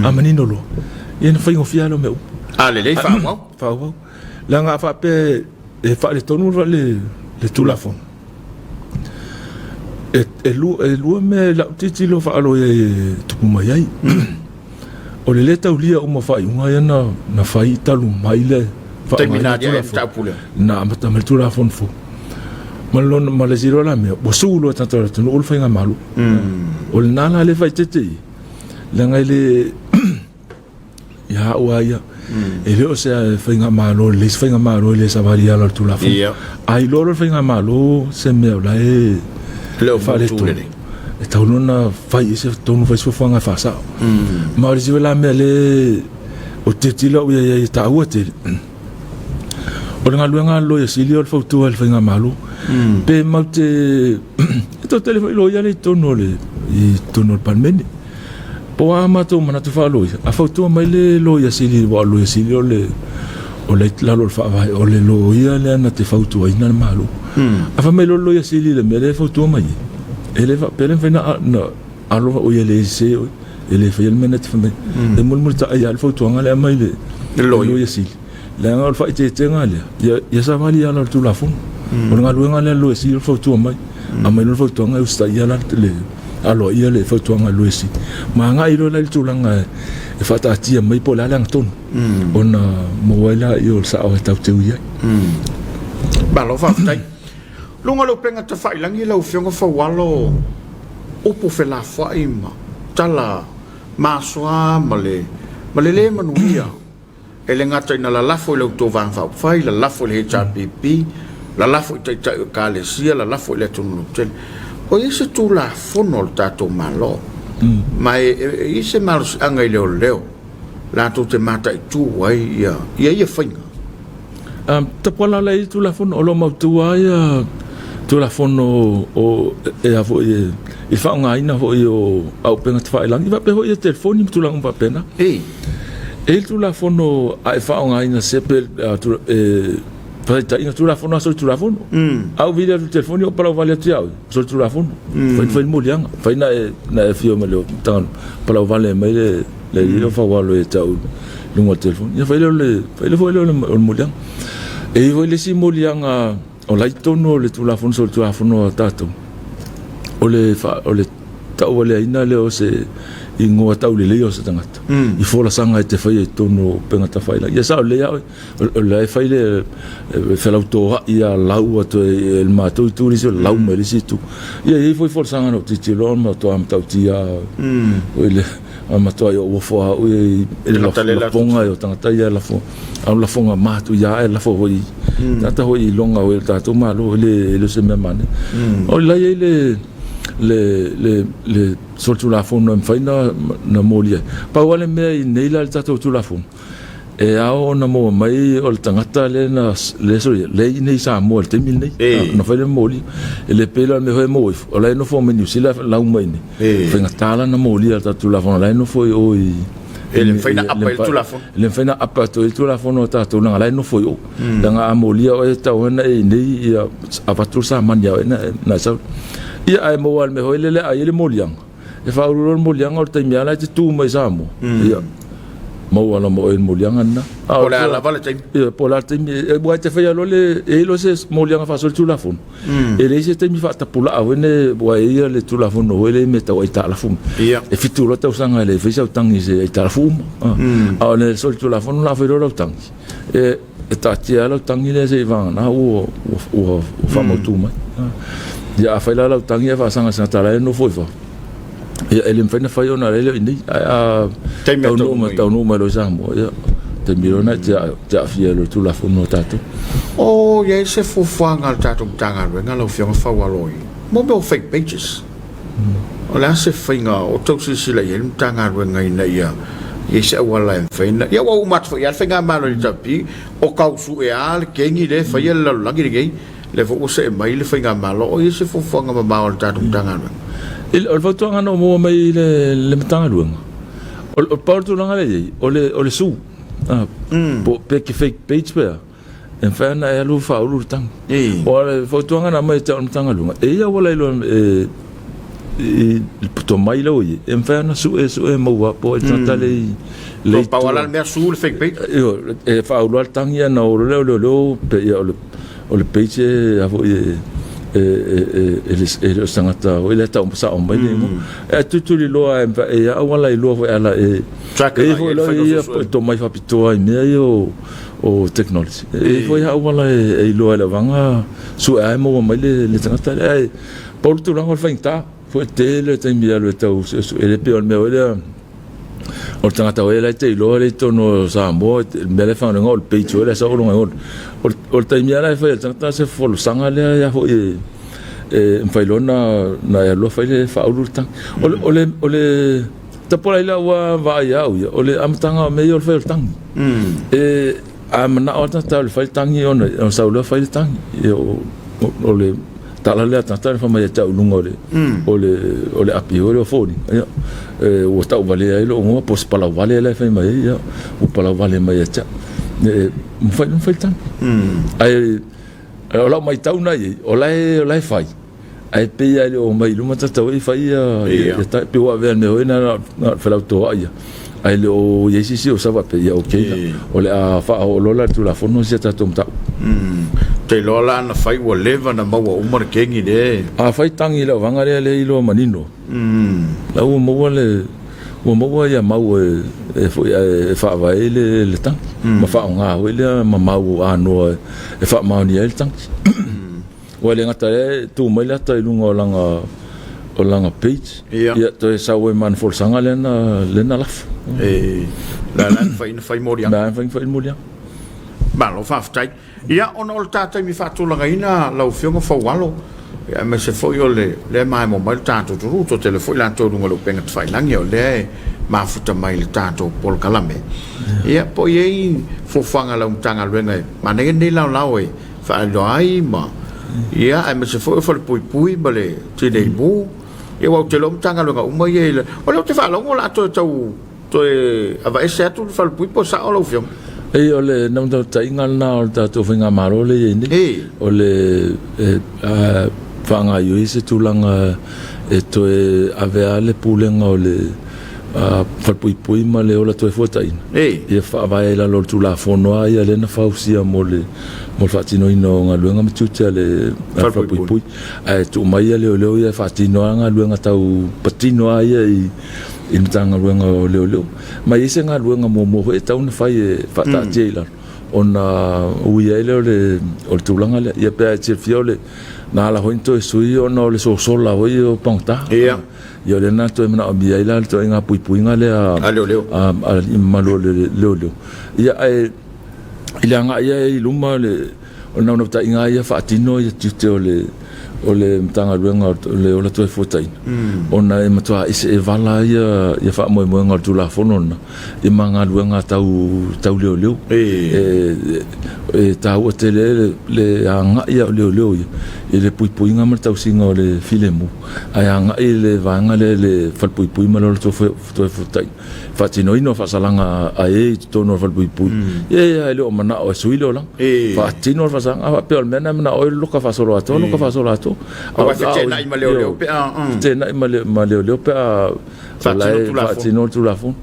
A manino loa, ia ona faigofie lava lea o mea uma. A lelei faaauau. Faaauau. Leaga a faapea e faaletonu le le Tulafono, e lua mea i lau tilotilo faaloia e tupu mai ai. O le lē taulia uma o faaiuga ia na fai talu mai le na amata mai le Tulafono fou. Ma lona ma le isi loa la mea, ua su loa e tagata o le atunuu le faigamalo. O lena la lea e faaeteete i ai, leaga e le ia au lava ia, e le o se faigamalo lelei se faigamalo e le savali i ala o le Tulafono. A iloa loa e le faigamalo se mea o la e faaletonu, e tatau loa ona fai i ai se tonu, fai se fuafuaga e faasao. Ma o le isi foi la mea lea ou te tilotilo au i ai e taua tele, o le galuega a le Loia Sili o le fautua i le faigamalo. Pe matou te... e toatele foi loia lea i totonu o le, i totonu o le Palemene. Po o a matou manatu faaloia, a fautua mai le Loia Sili, aua o le Loia Sili o le o la i lalo o le Faavae, o le loia lea na te fautuaina le Malo. A fai mai loa le Loia Sili i le mea lea e fautua mai ai, e le faapea le mafai ona alo o ia le sese oe, e le faia le mea na te fai mai. E mulimulitai lava le fautuaga lea e aumai i le Loia Sili. Leaga o le faaeteetega lea, ia, ia savali i ala o le Tulafono. O le galuega lea a le Loia Sili o le fautua mai. Aumai loa le fautuaga e usitaia la le aloaia le fautuaga a le Loia Sili. Ma agai loa la i le tulaga e faataatia mai po o le a le agatonu ona maua ai lea o le sao e tau teu i ai. Malo faafetai. Luga o le upega tafailagi lau Afioga Faualo, upu felafoai ma tala masoa ma le ma le le manuia E le gata ina lalafo i la outou Vaega Faaupufai, lalafo i le HRPP, lalafo i Taitai o Ekalesia, lalafo i le atunuu lautele. O i ai se Tulafono a le tatou Malo, ma e i ai se malosiaga i leoleo latou te mataitu ai ia ia faiga? Tapuala la i ai Tulafono, o lo o mautu lava ia Tulafono o e a foi i le faaaogaina foi o auupega tafailagi faapea foi ia telefoni ma tulaga uma faapena. E i ai le Tulafono a e faaaogaina se pe faataitaiga Tulafono a solitulafono. A ou vili atu i le telefoni ou palauvale atu ia oe, solitulafono. Fai fai le moliaga, fai na e na e afio mai le Matagaluega palauvale mai le le alii lea o Faualo ia te au i luga o le telefoni. Ia fai lea o le fai lea foi lea o le moliaga. E i ai foi le isi moliaga o la i totonu o le Tulafono solitulafono a tatou, o le o le taualeaina lea o se igoa tauleleia o se tagata i folasaga e te faia i totonu o upega tafailagi. Ia sao lelei lava oe, o la e fai le felautoa'i a lau atu e le matou itu le isi, lau mai le isi itu. Ia e i ai foi folasaga na ou tilotilo ma matua matautia foi le a matuai ou ofo lava au i le lafoga o tagata ia e lafo, a o lafoga matuia e lafo foi i tagata foi iloga o le tatou Malo, e le o se mea manaia. O la e i ai le le le solitulafono e mafai ona molia ai. Pau lava le mea i nei la i le tatou Tulafono, e ao ona maua mai o le tagata lea na lea solia, lea e i inei i Samoa i le taimi lenei, ona fai lea molia. E le pei la o le mea foi e maua ifo, o la e nofo mai Niu Sila lau mai i inei. Faigata la ona molia e le tatou Tulafono, o la e nofo i o i E le mafai ona apa i le Tulafono. E le mafai ona apa atu ai le Tulafono a tatou leaga o la e nofo i o. Leaga a molia oe e tatau ona e i inei ia avatu le samani ia oe ona e sau. Ia ae maua lava i le mea foi lele a i ai le moliaga, e faaulu loa le moliaga o le taimi lava la e te tu mai i Samoa, ia maua lava ma oe i le moliaga lena. Po o le a lava le taimi. Ia po o le a le taimi, aua e te faia loa le, e i ai loa se moliaga faasolitulafono, E leai se taimi faatapulaa foi ne ua i ai le Tulafono foi lea i mea tau aitalafu. E fitu loa tausaga e le fai sau tagi i se aitalafu uma. A o le solitulafono la fai loa lau tagi, e taatia lava lau tagi lea seia vagana ua faamautu mai. Ia a fai la lau tagi ae faasaga i se tagata la e nofo i fafo, Ia, e le mafai ona fai ona o lea e le o i inei. Ae a taunuu mai, taunuu mai loa i Samoa, ia, taimi loa lena e te aafia ai loa i le Tulafono a tatou. O i ai se fuafuaga a le tatou Matagaluega lau Afioga Faualo i mo mea o fake pages? O le a se faiga o tau silasila i ai le Matagaluega ina ia i ai se auala e mafai ona... Ia ua uma atu foi lava le faigamalo i le HRPP, o tau sue lava le kegi lea e faia le lalolagi lenei. Lea foi ua see mai le faigamalo, o i ai se fuafuaga mamao a le tatou Matagaluega? O le fautuaga na ou maua mai i le Matagaluega, o le pau o le tulaga lea e i ai, o le sue. Po pe ke fake page pe a, e mafai ona e alu faaulu le tagi. O le fautuaga na aumai e te au o le Matagaluega, e i ai auala iloa e i le tomai la ua i ai, e mafai ona sue sue maua po o tagata le i le i Pau lava le mea su le fake page. Ioe, e faaulu lava le tagi ia ona o loa lea o leoleo pe ia o le o le page e a foi e e e e le o se tagata foi lea e tau sao mai le igoa. Ae tulituliloa e e i ai auala iloa foi ala e e i foi la ia tomai faapitoa i mea ia o o technology. E i ai foi auala e iloa ai le vaega sue lava e maua mai le tagata lea. Ae pau le tulaga o le faigata foi tele le taimi e alu e tau suesue, e le pei o le mea foi lea o le tagata foi la e te iloa lea i totonu o Samoa, le mea lea e faigaluega o le page foi lea e sau lona igoa. O le taimi lava la e fai e le tagata se folasaga lea foi e mafai loa ona e alu loa fai le faaulu le tagi. O le tapolai la ua vaai au ia, o le amataga o mea ia o le fai o le tagi. E a manao lava le tagata e fai le tagi ona sau loa fai le tagi. O le tala lea a le tagata fai mai ia te au i luga o le o le api foi lea o foliga, ia, ua tauvalea ai lou igoa po o se palauvale la e fai mai ai, ia, ua palauvale mai ia te au. E mafai ona fai le tagi. Ae o lau matau lena i ai, o la e fai, ae pei lava e le o omai i luma tagata foi ia fai ia tagi, pei ua avea i le mea foi lea na o le felautoai lava, ae le o i ai se isi o sau faapea, ia okay la, o le a faaoo loa la i le Tulafono si a tatou mataupu. Ou te iloa la ana fai ua leva ona maua uma le kegi lea. A fai tagi i le auvaga lea lea e iloa manino, la ua maua le ua maua ia mau e foi e faavae ai le tagi ma faaaoga foi lea ma mau anoa e faamaonia ai le tagi. Ua le gata e tu mai le ata i luga o lana o lana page. Ia, ia toe sau ai ma ana folasaga lea na lea na lafo. E la la fai na fai moliaga. La fai fai moliaga. Malo faafetai. Ia ona o le ta taimi faatulagaina lau Afioga Faualo, ia aemaise foi o le lea maemo mai le tatou atunuu, toatele foi latou i luga o le upega tafailagi o lea e mafuta mai i le tatou polokalame. Ia po o i ai fuafuaga a lau Matagaluega e manaia lenei laolao e faailoa ai ma ia aemaise foi o falepuipui ma le tinei mu. Ia aua ou te iloa o Matagaluega uma ia i le... O lea ou te faalogo o le a toe tau toe aveese atu le falepuipui po o sao lau Afioga? Ei, o le naunautaiga lena o le tatou faigamalo lea e i ai nei, o le faagaoioi se tulaga e toe ave lava le pulega o le falepuipui ma le ola toefuataiga, ia faavae i lalo o le Tulafono lava ia lea na fausia mo le mo le faatinoina o galuega ma tiute a le falepuipui. Ae tuu mai ia leoleo ia e faatino lava galuega tau patino lava ia i le Matagaluega o Leoleo. Ma e i ai se galuega muamua foi e tatau ona fai e faataatia i lalo ona ui ai lea o le o le tulaga lea. Ia pe a e silafia o le na ala foi ona toe sui ona o le sosola foi o pagota. Ia. Ia o lea na toe manaomia ai la le ituaiga puipuiga lea a leoleo. A alii mamalu o le leoleo. Ia ae i le agai ai i luma le o le naunautaiga lava ia faatino ia tiute o le o le Matagaluega o le Ola Toefuataiga ona e matua eseevala ia ia faamoemoega o le Tulafono lena i ma galuega tau tau leoleo. E e taua tele ai le le agai o leoleo ia i le puipuiga ma le tausiga o le filemu ae agai le vaega lea i le falepuipui ma le ola toefuataiga. Faatinoina o faasalaga a e i totonu o le falepuipui, ia ia e le o manao e sui le olaga. Faatino le faasalaga, a faapea o le mea lena e manao ai le loka faasoloatoa, loka faasoloatoa. Aua e feteenai ma leoleo pe a... Feteenai ma leoleo pe a faatino le Tulafono.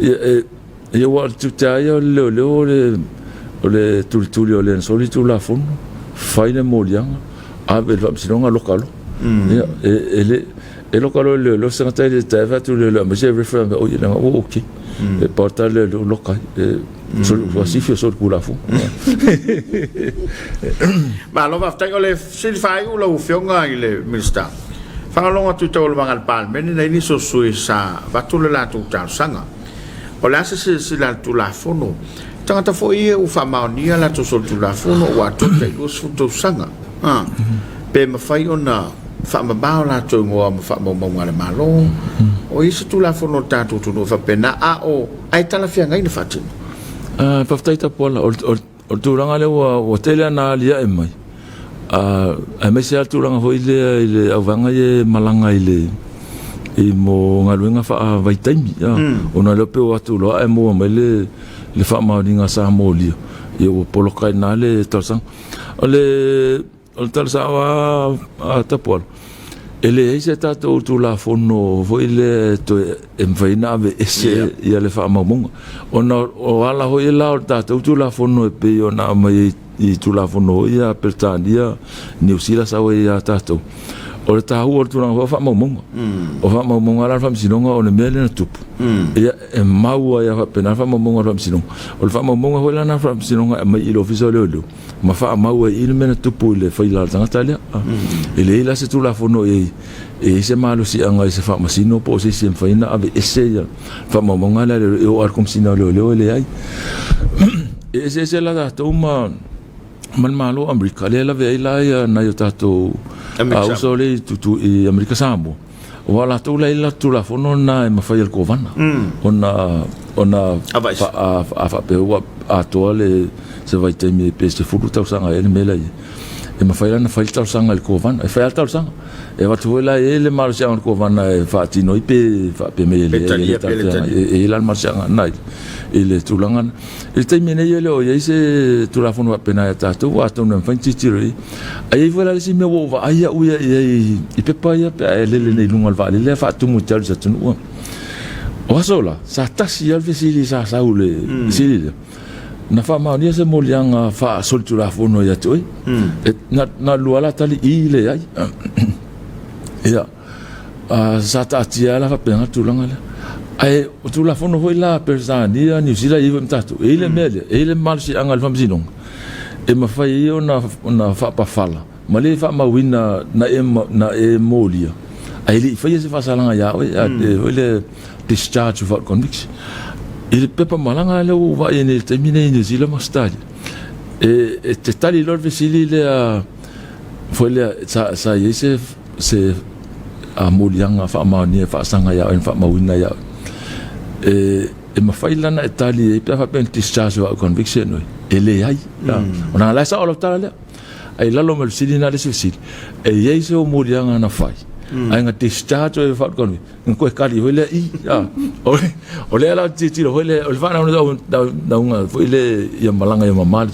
Ia aua o le tiute lava ia o le leoleo o le o le tulituli o le na soli Tulafono, fai le moliaga, ave i le Faamasinoga, loka loa. Ia e le e loka loa le leoleo se tagata e le taea fai atu le leoleo aumai se reference oi leaga ua okay. E pau le tala a le leoleo loka ai. E soli ua sifi o solitulafono. Malo faafetai. O le fesili faaiu lau Afioga i le Minisita, faalogologo atu i taualumaga a le Palemene na i ai nisi o sui usufono sa avatu le latou talosaga. O le a se silasila a le Tulafono? Tagata foi ia ua faamaonia latou solitulafono ua atoa tai 20 tausaga. A, pe mafai ona faamama o latou igoa ma faamaumauga a le Malo. O i ai se Tulafono a le tatou atunuu e faapena, a o ae talafeagai na faatino? Faafetai Tapuala. O le tulaga lea ua tele lava ina aliae mai, aemaise lava le tulaga foi lea i le auvaega ia e malaga i le i mo galuega faavaitaimi, ona o lea pei o atu loa ae maua mai le le faamaoniga sa molia, ia ua poloka ai i ina le talosaga. O le O le tala sao lava a Tapuala, e leai se tatou Tulafono foi lea e toe e mafai ona aveese ia le faamaumauga. Ona o ala foi la o le tatou Tulafono e pei ona aumai i Tulafono foi ia a Peretania, Niu Sila sau ai ia tatou, o le taua o le tulaga foi o faamaumauga. O faamaumauga la a le Faamasinoga o le mea lea na tupu, ia e mau ai lava faapena le faamaumauga a le Faamasinoga. O le faamaumauga foi la lena a le Faamasinoga e aumai i le Ofisa o Leoleo, ma faamau ai i le mea na tupu i le faila a le tagata lea. E leai la se Tulafono e i ai se malosiaga i se faamasino po o se isi e mafai ona aveese ia faamaumauga lea e oo lava i le Komesina o Leoleo e leai. E eseese la tatou ma ma le Malo o Amerika, lea e lavea ai la ia nai o tatou uso lea i Amerika Samoa. Aua o latou la e i ai le latou Tulafono lena e mafai e le Kovana ona ona a faapea ua atoa le se vaitaimi pe 10 tausaga ea le mea la e i ai, e mafai la ona fai le talosaga i le Kovana. E fai lava le talosaga. E avatu foi la e i ai le malosiaga o le Kovana e faatino ai pe faapea mai e leai e le talafeagai. E i ai la le malosiaga lena i le tulaga lena. I le taimi nei e le o i ai se Tulafono faapena ia tatou, atonu e mafai ona tilotilo i ai. Ae i ai foi la le isi mea ua ou vaai au ia i ai i pepa ia pe a e lele nei i luga o le vaalele ae faatumu i te alu i se atunuu. O aso la, sa tasi lava le fesili sa sau i le fesili lea. Na faamaonia se moliaga faasolitulafono ia te oe. E, na, na lua la tali i leai. Ia, sa taatia lava la faapena le tulaga lea. Ae o Tulafono foi la a Peretania, Niu Sila e i ai foi ma tatou, e i ai le mea lea, e i ai le malosiaga i le Faamasinoga e mafai ai ona faapafala ma le faamauina na e, na e molia ae le i faia se faasalaga ia oe, mm. foi le discharge without conviction. I le pepa malaga lea ua ou vaai ai nei i le taimi nei i Niu Sila ma Ausetalia, e, e te tali loa le fesili lea foi lea sa, sa i ai se, se a moliaga faamaonia e faasaga ia oe na faamauina ia oe. E, e mafai la ona e tali ai pe a faapea na discharge without conviction oe? E leai. Mm. Ona la e sao lau tala lea. Ai lalo ma le fesili na le isi fesili, e i ai se ou moliaga na fai, mm. ae na discharge oe without conviction, na koe kali foi lea i, a, o, o lea la tilotilo foi lea, o le faanaunaunga foi lea ia malaga ia mamali.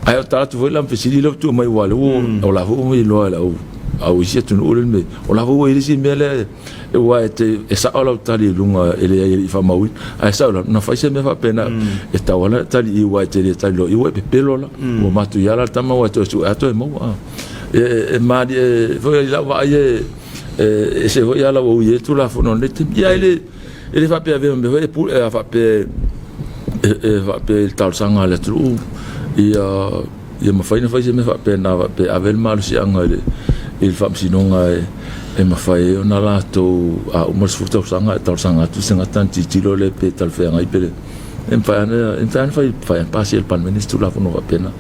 Ae o tala atu foi la ma fesili lea ua tuu mai aua o lea ua, o la foi ua iloa e le au, au isi atunuu lea le mea, o la foi ua i ai le isi mea lea aua e te, e sao lau tali i luga e leai e le i faamauina, ae sao la, na fai se mea faapena, e tatau lava ona tali i aua e te le tali loa i ua e pepelo la, ua matuia la le tama aua e toe sue lava toe maua. E, e malie foi i lau vaai e, e ese foi ala ua ui ai le Tulafono o lenei taimi. Ia, e le, e le faapea avea ma mea foi e pule, a faapea e, e faapea i le talosaga a le atunuu ia, ia mafai ona fai se mea faapena, faapea ave le malosiaga i le, i le faamasinoga e, e mafai ai ona latou, a uma le 10 tausaga e talosaga atu se tagata ona tilotilo lea pe talafeagai pe le. E mafai lava ona, e mafai lava ona fai, fai lava pasi e le Palemene se Tulafono faapena.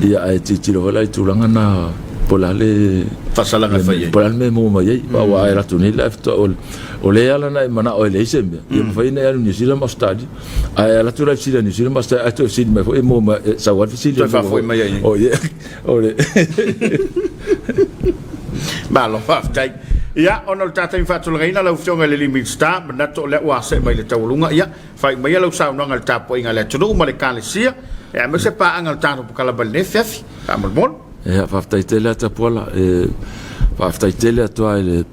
Ia ae tilotilo foi la i tulaga na po o le a le faasalaga e fai ai. Po o le a le mea e maua mai ai. Aua a e alu atu nei la faatoa o lea ala na e manao ai e leai se mea, ia mafai ona e alu i Niu Sila ma Ausetalia. Ae alu atu la i fesili a Niu Sila ma Ausetalia ae toe fesili mai foi e maua mai, e sau lava le fesili. Toe faafoi mai ai. O ia, o le Malo faafetai. Ia, ona o le ta taimi faatulagaina lau Afioga i le alii Minisita, manatu o lea ua see mai i le taualuga. Ia, Faaiu maia lau saunoaga i le tapuaiga a le atunuu ma le Ekalesia, aemaise paaga o le tatou Pokalama i lenei afiafi. Faamolemole. Ia, faafetai tele lava Tapuala. E faafetai tele atu lava i le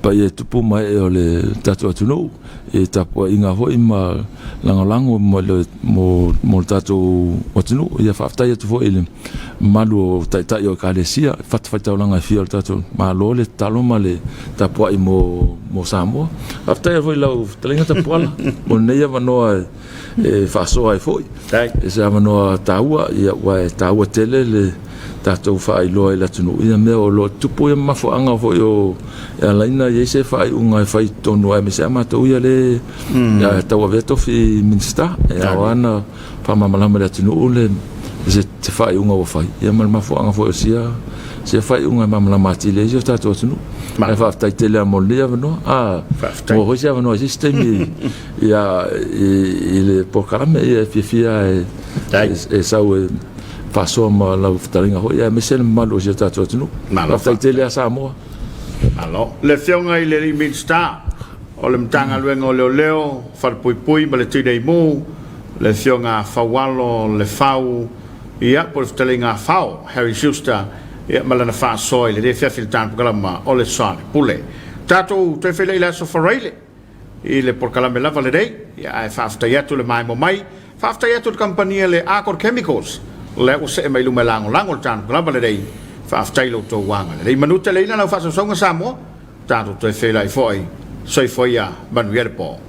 paia e tupu ma ee o le tatou atunuu i tapuaiga foi ma lagolago mo le, mo, mo le tatou atunuu. Ia faafetai atu foi i le mamalu o taitai o Ekalesia, fatafaitaulaga e fia o le tatou Malo, le tatalo ma le tapuai mo, mo Samoa. Faafetai foi i lau fetalaiga Tapuala mo lenei avanoa e faasoa ai foi. E se avanoa taua, ia, ua e taua tele le tatou faailoa i le atunuu ia mea o lo o tupu ia mafuaaga foi o e ala ai ona i ai se faaiuga e fai i totonu aemaise a matou ia le mm. tauavea tofi Minisita e ao ana faamalamalama i le atunuu le se faaiuga ua fai, ia ma le mafuaaga foi o sia sia faaiuga e malamalama atili ai si o tatou atunuu. Ae faafetai tele lava mo lenei avanoa. A maua foi se avanoa i se isi taimi ia i le polokalame, ia e fiafia e e sau e faasoa ma lau fetalaiga foi, aemaise le mamalu o si o tatou atunuu. Faafetai tele lava Samoa. Malo. Le Afioga i le Alii Minisita o le Matagaluega o Leoleo, Falepuipui ma le Tinei Mu, Le Afioga Faualo Lefau, ia, po o le Fetalaiga a Fao, Harry Schuster, ia, ma lana faasoa i lenei afiafi i le tatou polokalama o le Soalepule. Tatou toe feiloai i le Aso Faraile i le polokalame lava lenei, ia, ae faafetai atu le maemo mai, faafetai atu i le kamupani a le Arcor Chemicals, lea ua see mai i luma e lagolago le tatou polokalama lenei. Faafetai i lo outou agalelei. Manu tele lau faasausauga Samoa, tatou toe feiloai foi. Soifua ia, manuia le po.